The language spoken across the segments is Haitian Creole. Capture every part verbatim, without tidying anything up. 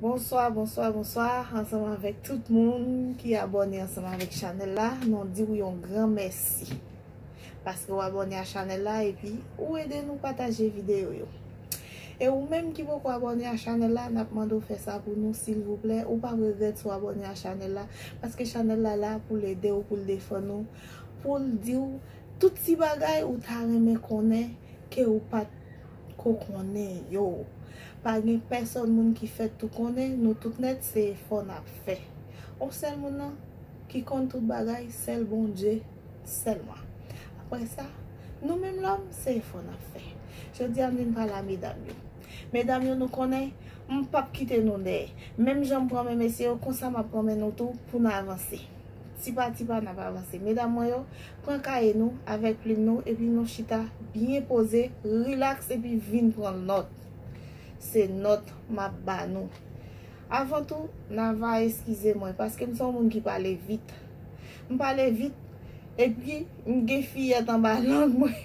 Bonswa, bonswa, bonswa, ansanm avèk tout moun ki abòne ansanm avèk chanèl la, nou di w yon gran mèsi. Paske w abòne a chanèl la epi ou ede nou pataje videyo yo. E ou menm ki poko abòne a chanèl la, n ap mande w fè sa pou nou, silvouplè. Ou p ap regrèt si w abòne a chanèl la, paske chanèl la la pou l ede w, pou l defann ou, pou l di w tout ti bagay ou ta renmen konnen ke ou pa t ko konnen yo. Pa gen pèsòn moun ki fèt tou konnen, nou tout nèt se efò n ap fè. On sèl moun nan ki konn tout bagay, sèl Bondye sèlman. Apre sa, nou menm lòm, se efò n ap fè. Jodi a m vin pale a medam yo. Medam yo, nou konnen, m p ap kite nou dèyè. Menm jan m pran men mesye yo, konsa m ap pran men nou tou pou n avanse. Tipa tipa n ap avanse. Medam mwen yo, pran kaye nou avèk plim nou epi nou chita byen poze, rilaks epi vin pran nòt. Se nòt m ap ba nou. Avan tou, n a va eskize mwen paske m se yon moun ki pale vit. M pale vit epi m gen fiyèt anba lang mwen.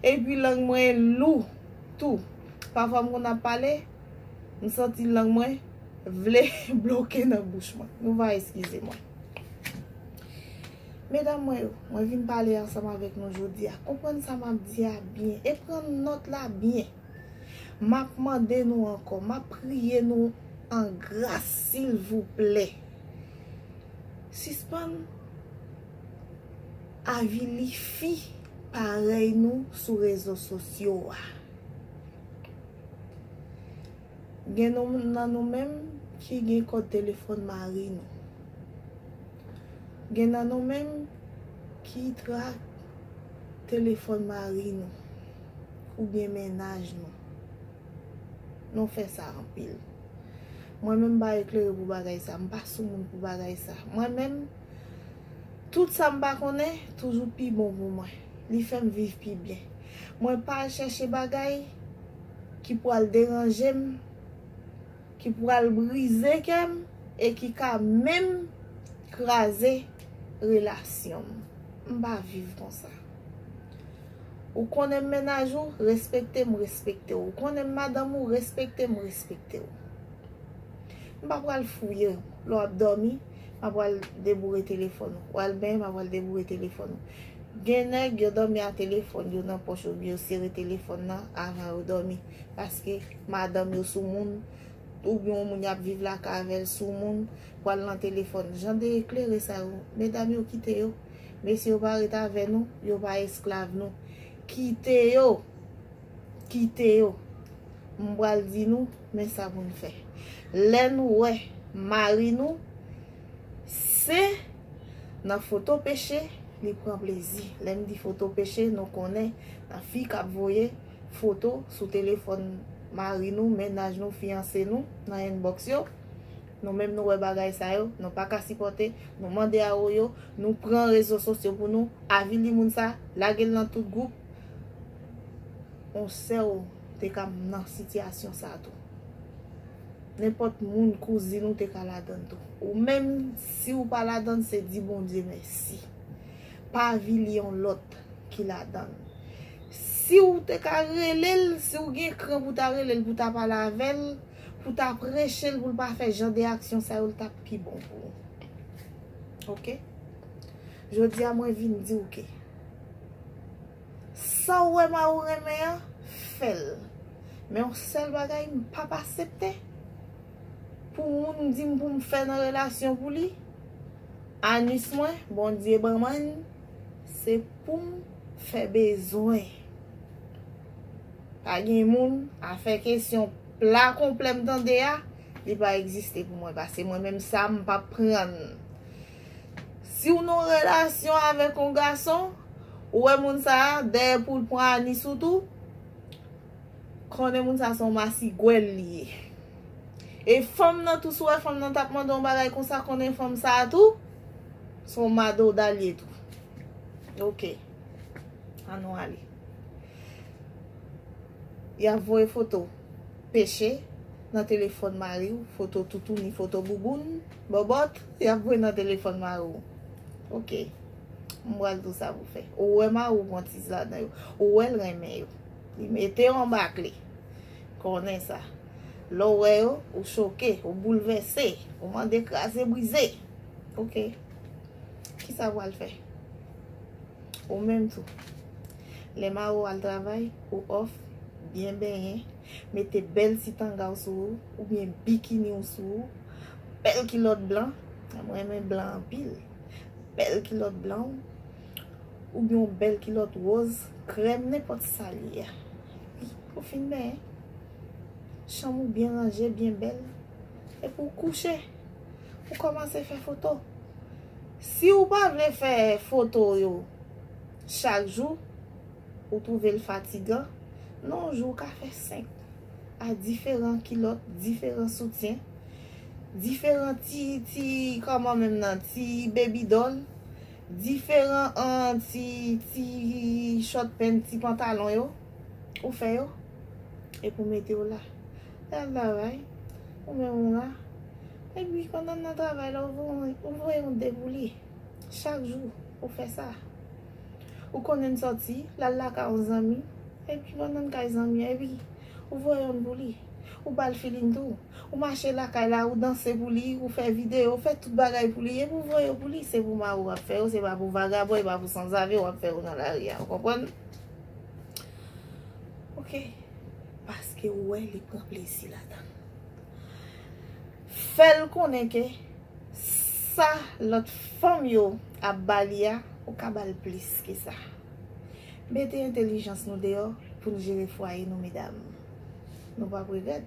Epi lang mwen lou tou. Pafwa m konn ap pale, m santi lang mwen vle bloke nan bouch mwen. Nou va eskize mwen. Medam mwen yo, mwen vin pale ansanm avèk nou jodi a. Konprann sa m ap di a byen e pran nòt la byen. M ap mande nou ankò, m ap priye nou an gras, silvouplè. Sispann avili fi parèy nou sou rezo sosyo a. Gen nou, nan nou menm ki gen kòd telefòn mari nou. Gen nan nou menm ki trak telefòn mari nou oubyen mennaj nou. Nou fè sa anpil. Mwen menm m pa eklere pou bagay sa, m pa sou moun pou bagay sa. Mwen menm, tout sa m pa konnen toujou pi bon pou mwen. Li fè m viv pi byen. Mwen pa al chèche bagay ki pral deranje m, ki pral brize kè m e ki ka menm kraze relasyon m. M pa viv konsa. Ou konnen m mennaj ou, respekte m, respekte w. Ou konnen m madanm ou, respekte m, respekte w. M pa pral fouye w. Lè w ap dòmi, m ap pral deboure telefòn ou. W al benyen, m ap pral deboure telefòn ou. Gen nèg, yo dòmi a telefòn yo nan pòch yo, yo sere telefòn nan avan yo dòmi. Paske madanm yo sou moun, oubyen yon moun y ap viv lakay avè l sou moun, pral nan telefòn. Jan de eklere sa yo, medam yo, kite yo. Mesye yo pa ret avè nou, yo pa esklav nou. Kite yo. Kite yo. M pral di nou, men sa pou n fè. Lè nou wè mari nou, se nan foto peche li pran plezi. Lè m di foto peche, nou konnen nan fi k ap voye foto sou telefòn mari nou, mennaj nou, fiyanse nou nan inbox yo. Nou menm nou wè bagay sa yo, nou pa ka sipòte, nou mande a yo, nou pran rezo sosyo pou nou avili moun sa, lage l nan tout gwoup. On sè w te ka nan sitiyasyon sa tou. Nenpòt moun, kouzin ou te ka ladann tou. Ou menm, si w pa ladann, se di Bondye mèsi. Pa avili yon lòt ki ladann. Si w te ka rele l, si w gen kran pou ta rele l, pou ta pale avè l, pou ta preche l, pou l pa fè jan de aksyon sa yo, l t ap pi bon pou ou. Oke? Jodi a, mwen vin di w ke sa w wè mari w renmen an, fè l. Men yon sèl bagay m p ap aksepte, pou moun di m pou m fè nan relasyon pou li, anis mwen, Bondye ban mwen l, se pou m fè bezwen. Pa gen moun, afè kesyon pla konplè m tande a, li pa egziste pou mwen, paske mwen menm sa m p ap pran. Si w nan relasyon avèk yon gason, ou wè moun sa a, dèyè pou l pran anis ou tou, konnen moun sa se yon masigwèl li ye. E fanm nan tou, si w wè fanm nan t ap mande yon bagay konsa, konnen fanm sa a tou, se yon madoda li ye tou. Oke. Ann nou ale. Y ap voye foto peche nan telefòn mari w, foto toutouni, foto bouboun, bòbòt, y ap voye nan telefòn mari w. Oke. M pral di w sa pou fè. Ou wè mari w pran ti ladan yo. Ou wè l renmen yo. Li mete yo anba kle. Konnen sa. Lè w wè yo, ou choke, ou boulvèse, ou mande kraze brize. Ok. Kisa w pral fè? Ou menm tou. Lè mari w al travay, ou off, byen benyen, mete bèl ti tanga w sou ou, oubyen bikini w sou ou, bèl kilòt blan. Mwen renmen blan anpil. Bèl kilòt blan w, oubyen yon bèl kilòt woz, krèm, nenpòt sa l ye a. Epi, ou fin benyen, chanm ou byen ranje, byen bèl. Epi w kouche, ou kòmanse fè foto. Si ou pa vle fè foto yo chak jou, ou twouve l fatigan, nan yon jou ou ka fè senk a diferan kilòt, diferan soutyen, diferan ti, ti, kòman menm nan, ti baby doll, diferan, an, ti, ti short pant, ti pantalon yo, ou fè yo, epi w mete yo la. Lè al travay, ou menm ou la. Epi, pandan l nan travay la, ou voye, ou voye yon de pou li. Chak jou, ou fè sa. Ou konnen l sòti, l al lakay yon zanmi, epi pandan l kay zanmi an, epi ou voye youn pou li. Ou ba l feeling tou. Ou mache lakay la, ou danse pou li, ou fè videyo, ou fè tout bagay pou li, epi ou voye yo pou li. Se pou mari w w ap fè yo, se pa pou vagabon, e pa pou sanzave w ap fè yo nan lari a. Ou konprann? Ok. Paske ou wè li pran plezi ladan l. Fè l konnen ke sa lòt fanm yo ap ba li a, ou ka ba l plis ke sa. Mete entèlijans nou deyò pou n jere fwaye nou, medam. Nou p ap regrèt.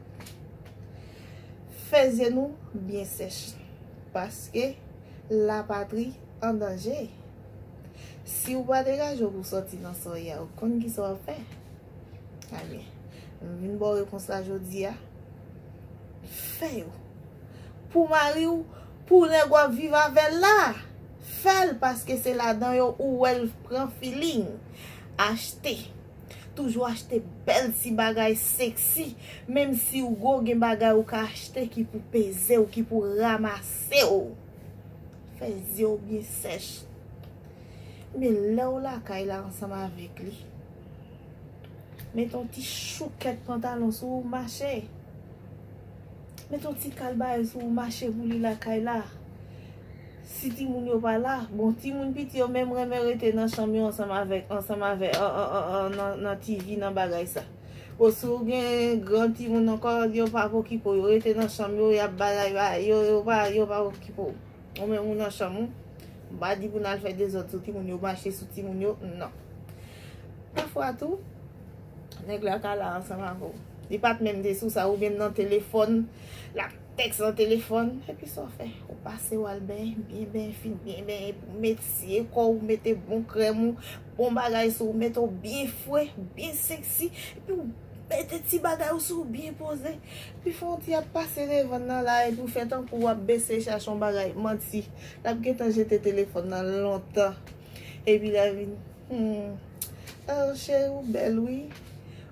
Fè zye nou byen sèch, paske lapatri an danje. Si w pa degaje w pou sòti nan sa w ye a, ou konn kisa w ap fè. Ebyen, m vin ba w repons la jodi a. Fè yo. Pou mari w, pou nèg w ap viv avè l la. Fè l, paske se ladan yo ou wè l pran feeling. Achte. Toujou achte bèl ti bagay seksi. Menm si w gwo, gen bagay ou ka achte ki pou peze w, ki pou ramase w. Fè zye w byen sèch. Men lè w lakay la ansanm avèk li, met yon ti choukèt pantalon sou ou, mache. Met yon ti kal bagay sou ou, mache pou li lakay la. Si timoun yo pa la, bon, timoun piti yo menm renmen rete nan chanm yo ansanm avèk, ansanm avèk, an, an, an, an, nan, nan T V, nan bagay sa. Bon, si w gen gran timoun ankò, yo pa p okipe w, yo rete nan chanm yo, y ap bagay, ba, yo, yo pa, yo pa okipe w. Ou menm ou nan chanm ou, m pa di pou n al fè dezòd sou timoun yo, mache sou timoun yo, non. Pafwa tou, nèg la ka la ansanm avè w. Li pa t menm te sou sa, oubyen nan telefòn, l ap tèks nan telefòn, epi sa w fè? Ou pase w al benyen, byen benyen, fin byen benyen, epi w mete siye kò w, mete bon krèm ou, bon bagay sou ou, mete w byen fre, byen seksi, epi w mete ti bagay ou sou ou byen poze. Epi fè yon ti ap pase devan nan la, epi w fè tankou w ap bese chache yon bagay, manti. L ap gentan jete telefòn nan lontan. Epi l ap vin, hmm, oh, cheri, ou bèl, wi.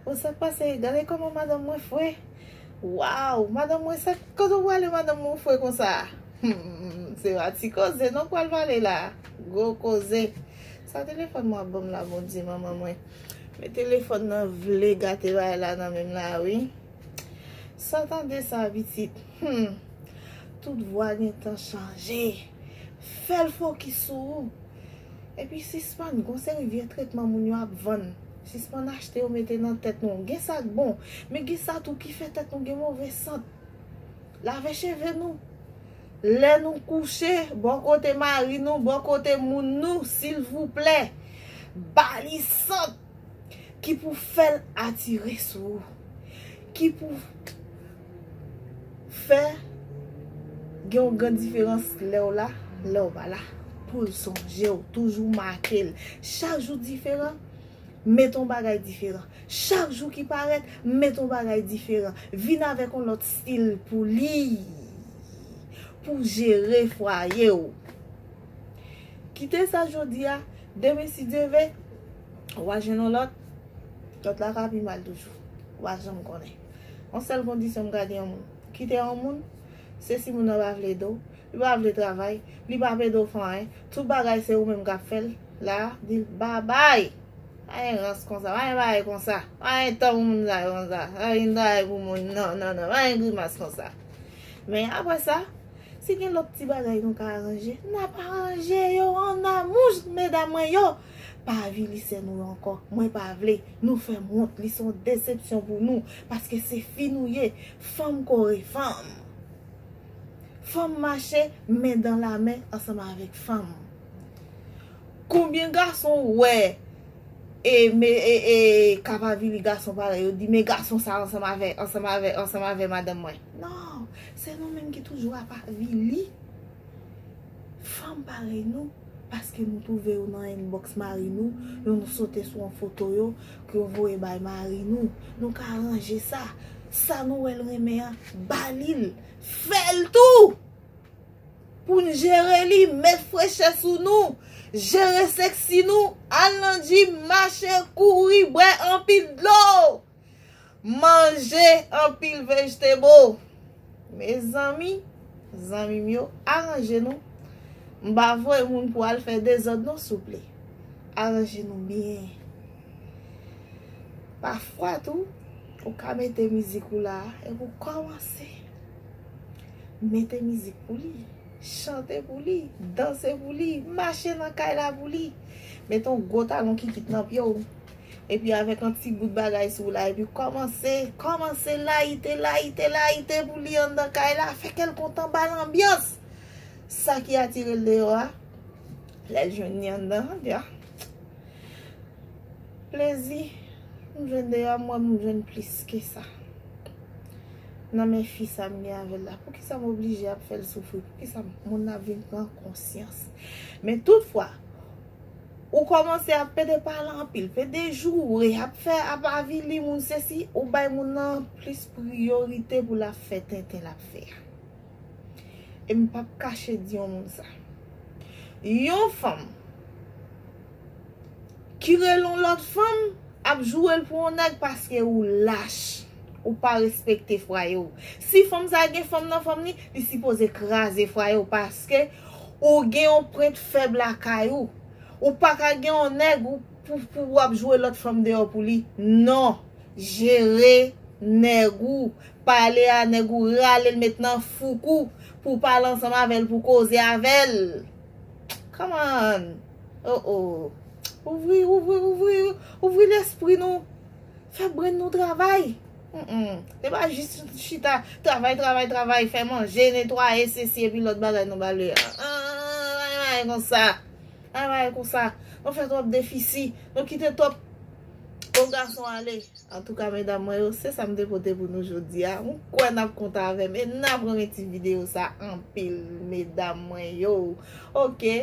Ou sa k pase? Gade kòman madanm mwen fre. Waw, madanm mwen, sa, kote w prale, madanm mwen fre konsa? Hmm, se pa ti koze non pral pale la. Gwo koze. Sa telefòn mwen ap ban m la, Bondye, manman mwen. Men telefòn nan vle gate bagay la nan men m la, wi. Sa tande sa, pitit. Hmm. Tout vwa gentan chanje. Fè l fokis sou ou. Epi sispann gon seri vye tretman moun yo ap vann. Sispann achte yo mete nan tèt nou. Gen sa k bon, men gen sa tou ki fè tèt nou gen move sant. Lave cheve nou. Lè nou kouche, bò kote mari nou, bò kote moun nou, silvouplè, ba li sant ki pou fè l atire sou ou, ki pou fè gen yon gran diferans lè w la, lè w pa la, pou l sonje w, toujou make l. Chak jou diferan, met yon bagay diferan. Chak jou ki parèt, met yon bagay diferan. Vin avèk yon lòt stil pou li, pou jere fwaye w. Kite sa jodi a, demen si Dye vle, w a jwenn yon lòt, lòt la ka pi mal toujou. W a janm konnen. Yon sèl kondisyon m ka di yon moun. Kite yon moun, se si moun nan pa vle ede w, li pa vle travay, li pa ede w fè anyen, tout bagay se ou menm k ap fè l, la, di l babay. Pa gen rans konsa, pa gen bagay konsa, pa gen tan pou moun sa yo konsa, pa vin travay pou moun, non, non, non, pa gen grimas konsa. Men apre sa, si gen lòt ti bagay nou ka aranje, n ap aranje yo an amou, medam mwen yo. Pa avili sè nou yo ankò. Mwen pa vle. Nou fè m wont. Li se yon desepsyon pou nou. Paske se fi nou ye. Fanm kore fanm. Fanm mache men dan la men ansanm avèk fanm. Konbyen gason ou wè e, me, e, e, k ap avili gason parèy yo, di, men gason sa ansanm avè, ansanm avè, ansanm avè madanm mwen? Non, se nou menm ki toujou ap avili fanm parèy nou, paske nou twouve yo nan inbox mari nou, yo nou sote sou yon foto yo, ke yo voye bay mari nou. Nou ka aranje sa. Sa nou wè l renmen an, ba li l. Fè l tou! Pou n jere li, met frechè sou nou, jere seksi nou, al nan gym, mache, kouri, bwè anpil dlo, manje anpil vegetable. Mezanmi, zanmi m yo, aranje nou. M pa voye moun pou al fè dezòd non, souple. Aranje nou byen. Pafwa tou, ou ka mete mizik ou la, epi w kòmanse mete mizik pou li, chante pou li, danse pou li, mache nan kay la pou li. Mete yon gwo talon kikit nan pye w. Epi avèk yon ti bout bagay sou w la, epi kòmanse, kòmanse layite, layite, layite pou li anndan kay la. Fè kè l kontan, ba l anbyans. Sa ki atire l deyò a, lè l jwenn li anndan, an, di a. Plezi m jwenn deyò a, m wè m jwenn plis ke sa. Nan men fi sa m gen avè l la, poukisa m oblije ap fè l soufri? Poukisa moun ap vin pran konsyans? Men toutfwa, ou kòmanse ap pede pale anpil, pede joure, ap fè, ap avili moun, sesi, ou bay moun nan plis priyorite pou l ap fè tenten l ap fè a. E m p ap kache di yon moun sa. Yon fanm ki rele yon lòt fanm ap joure l pou yon nèg paske ou lach, ou pa respekte fwaye w. Si fanm sa gen fanm nan fanm li, li sipoze kraze fwaye w paske ou gen yon pwent fèb lakay ou. Ou pa ka gen yon nèg ou pou, pou w ap joure lòt fanm deyò pou li. Non. Jere nèg ou. Pale a nèg ou, rale l met nan fouk ou pou w pale ansanm avè l, pou w koze avè l. Come on. Oh, oh. Ouvri, ouvri, ouvri, ouvri lespri nou. Fè brenn nou travay. Mm-mm. Se pa jis chita, travay, travay, travay, fè manje, netwaye, sesi, epi lòt bagay nou ba l. Ah, ah, ah, pa gen bagay konsa. Pa gen bagay konsa. Nou fè twòp defisi. Nou kite twòp bon gason ale. Antouka, medam mwen yo, se sa m te pote pou nou jodi a. M kwè n ap kontan avè m e n ap renmen ti videyo sa anpil, medam mwen yo. Oke,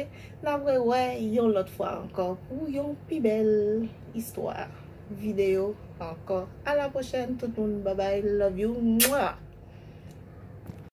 n ap rewè yon lòt fwa ankò pou yon pi bèl istwa videyo ankò. A la pwochèn, tout moun, babay, love you. Mwah!